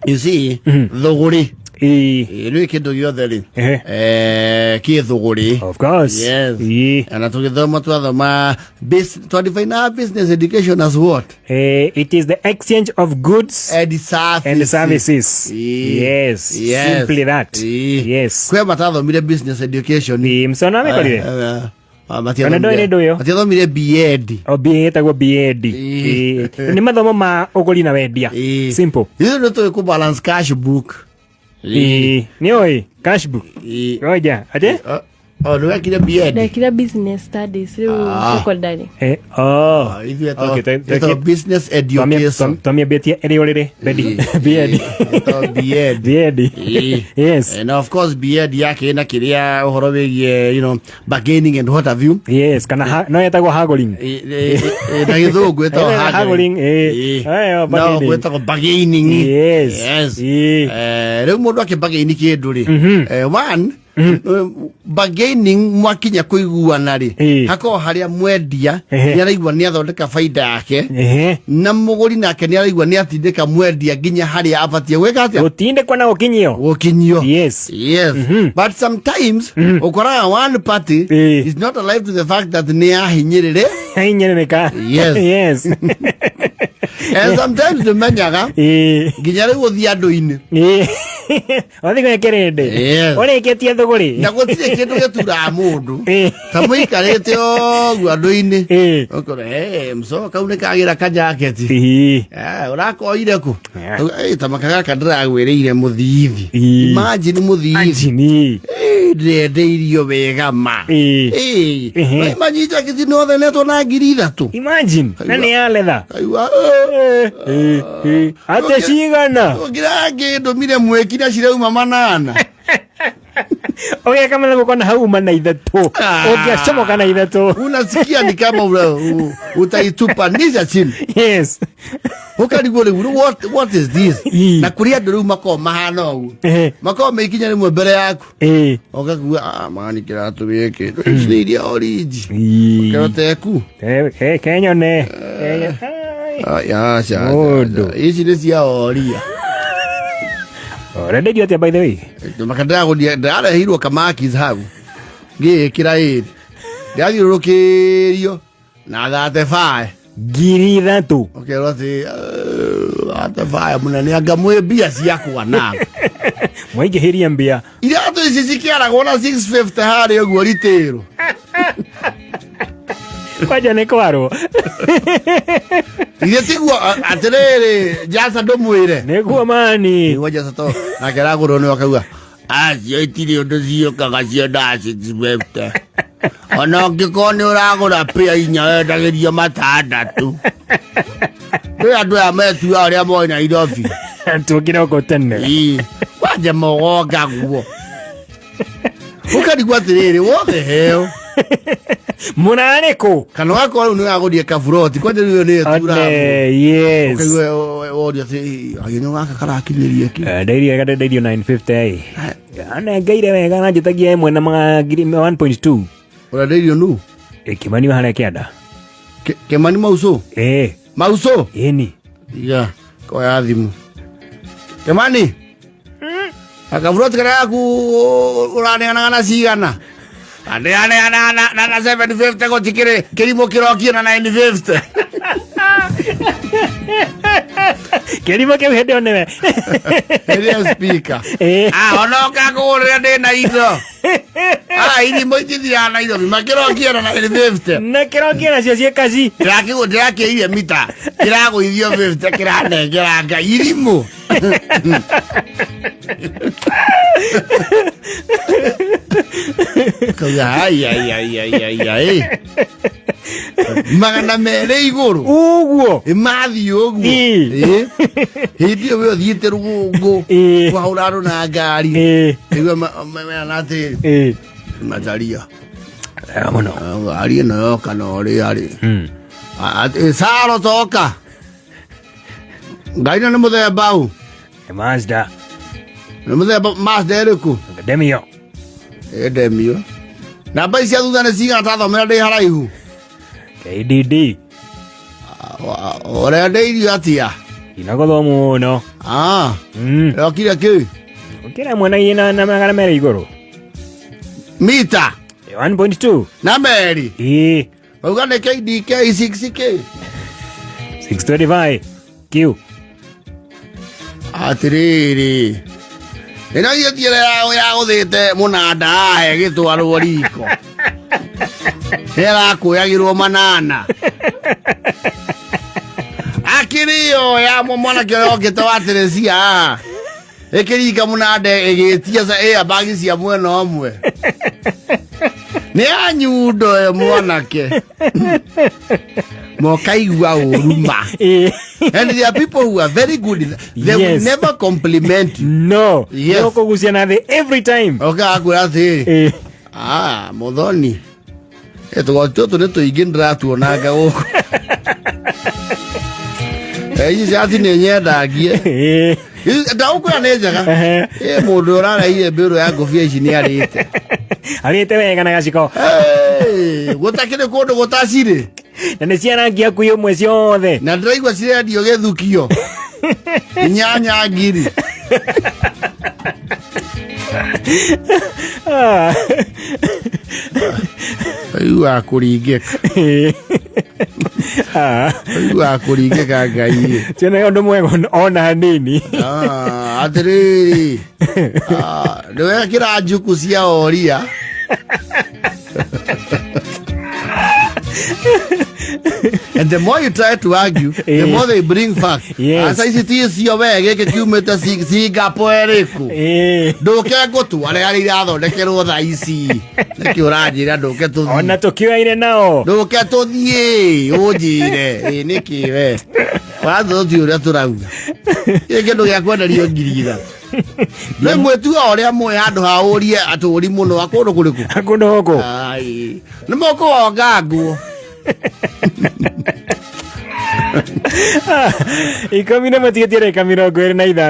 You see, thũgũrĩ. Rĩu kĩndũ gĩothe rĩ, kĩ thũgũrĩ. Of course. Yes. Ĩĩ. Na tũgĩthoma twathoma twadefine business education as what? It is the exchange of goods and services. And services. Ĩĩ. Yes. Yes. Simply that. Ĩĩ. Yes. Kwĩ matathomire business education. Ĩĩ, msona amekorire. Ona ndũĩ nĩ ndũĩ ĩyo? Matiathomire B.Ed. O BA ĩtagwo B.Ed. Ĩĩ. Ĩĩ. Nĩ mathomo ma ũgũri na wendia. Ĩĩ. Simple. Ithuĩ nĩ tũĩ kũ balance cash book. Ĩĩ. Nĩ ũĩ cash book. Ĩĩ. Ngoja, atĩ? O nĩ wekire B.Ed. Ndekire business studies rĩu secondary. Oh. Ithuĩ Okay, ĩtagwo business education. Twamĩambĩtie ĩrĩ ũrĩrĩ. Bendi. B.Ed. Ĩtagwo B.Ed. B.Ed. Ĩĩ. Yes. And of course B.Ed yake ĩna kĩrĩa ũhoro wĩgiĩ bargaining and what have you. Yes, kana no yetagwo haggling. Na gĩthũngũ ĩtagwo haggling, haggling. Ĩĩ. No Bargaining. gwĩtagwo bargaining. Yes. Yes. Ĩĩ. Rĩu mũndũ akĩbargain kĩndũ rĩ, one, bargaining mwakinya kũiguana rĩ, hakorwo harĩa mwendia nĩ araigua nĩ athondeka baida yake, na mũgũri nake nĩ araigua nĩ atindĩka mwendia nginya harĩa abatiĩ gwĩka atĩa. Gũtindĩkwo na gũkinyio. Gũkinyio. Yes. Yes. But sometimes ũkoraga one party is not alive to the fact that nĩ ahinyĩrĩrĩ. Hinyĩrĩrĩka. Yes. Yes. And sometimes ndũmenyaga nginya rĩu ũthiĩ andũ-inĩ. Wathiĩ gwĩ kĩrĩndĩ. Yes. Ũrĩkĩtie thũgũrĩ. Na gũtirĩ kĩndũ gĩturaga mũndũ ta mũikarĩte ũguo andũ-inĩ, ũkora, "Hey, mso kau nĩ kagĩra kajaketi. Ũrakoire kũ? Ta maka gaka ndĩragwĩrĩire mũthiithi." Imagine mũthiithi. Imagine. Ndĩrendeirio wega ma. Imagine jaketi no thenetwo na 3000. Imagine. Na nĩ ya letha. Kaigua, Atĩ cigana? Ũngira ngĩndũmire mwĩkire cirauma 800. Ũgeka mathabu kona hau uma na 3. Ũngĩacomoka na 3. Unasikia ni kama utaitupanisha chini. Yes. Ũkarigwo rĩu what is this? Na kũrĩ andũ rĩu makoragwo mahana ũguo. Makoragwo me ikinya rĩmwe mbere yaku. Ũgakua, mani kĩratũ gĩkĩ. Ici nĩ iria orinji. Ũkĩroteku. Kenyone. Ya, aca, aca, Mũndũ. aca. Ici nĩ cia oria. Ũrenderio atĩa by the way? Maka ndĩragũria ndĩrareheirwo kamakis hau. Ngĩĩkĩra ĩrĩ. Ndĩrathiũrũrũkĩrio na 35. 3000. Ũkerwo atĩ 35 mũnene anga mwĩ mbia ciakwa na. Mwaingĩhĩria mbia. Iratũ ici cikĩaragwo na 650 harĩa ũguo ritĩrwo. Kwanja nĩ kwarwo. Ithe tiguo atĩrĩrĩ Jasa ndũmwĩre. Nĩguo mani. Nĩguo Jasa to nake aragũrwo nĩ akauga acio itirĩ ũndũ ciũkaga ciendaga 650. Ona ũngĩkorwo nĩ ũragũra pĩa 4 wendagĩrio 6. Kwĩ andũ aya metuaga ũrĩa moĩ Nairobi. Tuokire gũkũ tene. Ĩĩ. Kwanja mũgonga guo. Ũkarigwo atĩrĩrĩ, what the hell? Mũrarĩ kũ? Kana ũgakorwo rĩu nĩ ũragũria kaburoti, kwanja rĩu ĩyo nĩyo ĩturaga Ate, mũno. yes. Ũkaigua woria atĩ, agĩnyua gaka karakinyĩria kĩ? Ndairio wega ndairio 950 ĩ. Anengeire wega na njĩtagia ĩmwe na ngiri 1.2. Ũrendeirio nũ? Kĩmani wa harĩa kĩanda. Kĩmani Mauso? Mauso? Ĩni. Iga, koya thimũ. Kĩmani? Akaburoti karĩa gaku ũraneanaga na cigana? Ndĩraneana na 750 gũtikĩrĩ kĩrimũ kĩrokie na 950. Kĩrimũ kĩu hĩndĩ ĩyo nĩwe. Ĩrĩa speaker. Ona ũkakũgũrĩra ndĩ na indo. Irimũ itithiaga Nairobi makĩrokie na 950. Na kĩrokie nacio ciĩ kaci. Ndĩrakĩirie mita kĩragũithio 50 kĩranengera Ngai irimũ. Kauga ai ai ai ai ai ai. 200 igũrũ. Ũguo. Mathiĩ ũguo. Hĩndĩ ĩyo we ũthiĩte rũgũngũ. Kwahũra andũ na ngari. Nĩguo merana atĩrĩrĩ. Macaria. Wega mũno. Ngari ĩno yoka na ũrĩa rĩ. Saro toka. Ngari ĩno nĩ mũthemba ũ? Nĩ Mazda. Nĩ mũthemba Mazda ĩrĩkũ? Demio. Ĩ Demio. Namba ici cia thutha nĩ cigana tathomera ndĩ haraihu? KDD. Ũrendeirio atĩa? Inagothwo mũno. Ah, Yokire kĩ? Ũkĩra mwena na 200 igũrũ. Mita 1.2. na meri. Ĩĩ. Wauga nĩ KDK 6K. 625 Q. Atĩrĩrĩ. Ĩno icio ti ĩrĩa yagũthĩte mũnanda haha ĩgĩtwarwo riko. Ĩrakũyagĩrwo manana. Akĩrĩ yo ya mwanake ũrĩa okĩte wa Teresia haha. Ĩkĩringa mũnanda ĩgĩtia airbag cia mwena ũmwe. Nĩ ya nyundo ĩyo mwanake. Mokaigua ũru ma. Ĩĩ. And there are people who are very good. They will never compliment you. No. Yes. Nĩũkũgucia na thĩ every time. Oka akwĩra atĩrĩrĩ, Ĩĩ. ah, mũthoni, tũgoti tũtũ nĩ tũingĩ ndĩratuonanga gũkũ. Ici cati nĩ nyendangie. Ĩĩ. Ndagũkwĩra nĩ njega. Ehe. Mũndũ ũrareire mbĩrũ ya ngũbia ici nĩ arĩte. Arĩte wega na gaciko. Gũtakĩrĩ kũndũ gũtacirĩ. Na nĩ cia rangi hakuhĩ ũmwe ciothe. Na ndĩraigua cirendio gĩthukio. 8,000. Ah. Aiguaga kũringĩka. Ĩĩ. Ah. Aiguaga kũringĩka Ngai. Tionaga ũndũ mwega ona hanini. Ah, atĩrĩrĩ. Ah, nĩwekĩra njuku cia oria. And the more you try to argue, the more they bring facts. Yes. Aca ici ti cio we gĩkĩ kiumĩte Singapore ĩrĩkũ? Ĩĩ. Ndũke ngũtware harĩa irathondekerwo thaa ici. Nĩkĩ ũranjĩra ndũke tũthiĩ? Ona tũkĩoyaine nao. Ndũke tũthiĩ ũnjĩre. Ĩ nĩkĩ we? Wathũ ti ũrĩa tũrauga. Gĩkĩ kĩndũ gĩa kwenderio 3,000. Nĩ mwĩtua ũrĩa mũĩ handũ ha ũrie atũri mũno akũndũ kũrĩkũ? Kũndũ gũkũ. Ai, nĩ mũkũhonga nguo. 10 na matigĩtie ndagĩka 25.